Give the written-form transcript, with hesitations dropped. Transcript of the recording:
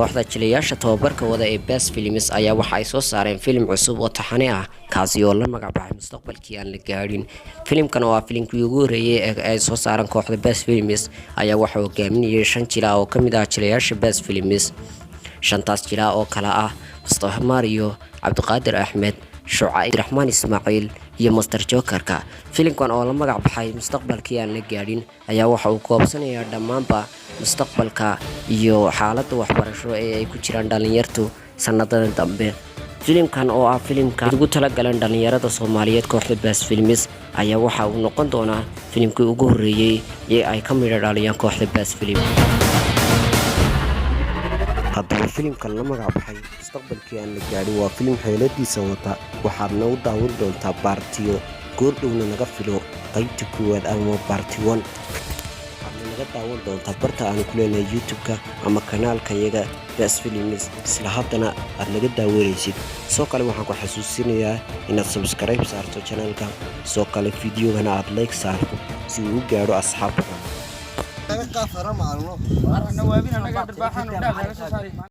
Kooxda jilayaasha tababarka wada ee Best Films ayaa waxa ay soo saareen filim cusub oo taxane ah, kaasi oo la magac baxay Mustaqbalkii Aan La Gaadhin. Filimkan oo ah filimkii ugu horreeyay ee ay soo saareen kooxda Best Films ayaa waxaa hogaaminayay shan jilaa oo kamid ah jilayaasha Best Films. Shantaas jilaa oo kala ah Mustafa Mario, Cabdiqaadir Axmed, Shucayb Raxmaan Ismaaciil iyo Master Jokerka. Filimkan oo la magac baxay Mustaqbalkii Aan La Gaadhin ayaa waxa uu koobsanayaa dhammaanba mustaqbalka iyo xaaladda waxbarasho ee ay ku jiraan dhalinyartu sanadadan dambe. Filimkan oo ah filimka ugu talagaleen dhalinyarada Soomaaliyeed kooxda Best Films ayaa waxa uu noqon doonaa filimkii ugu horreeyey ee ay ka midho dhaliyaan kooxda Best Film. Haddaba, filimkan la magac baxay Mustaqbalkii Aan La Gaadhin waa filim xeeladiisa wata. Waxaadna u daawan doontaa part-iyo goordhowna naga filo qaybta koowaad ama part one. Waxaadna naga daawan doontaa barta aanu ku leenahay YouTube-ka ama kanaalkayaga Best Films, isla haddana aad naga daawanaysid. Sidoo kale waxaan ku xasuusinayaa inaad subscribe saarto channelka, sidoo kale fideogana aad like saarto si uu u gaadho asxaab badan.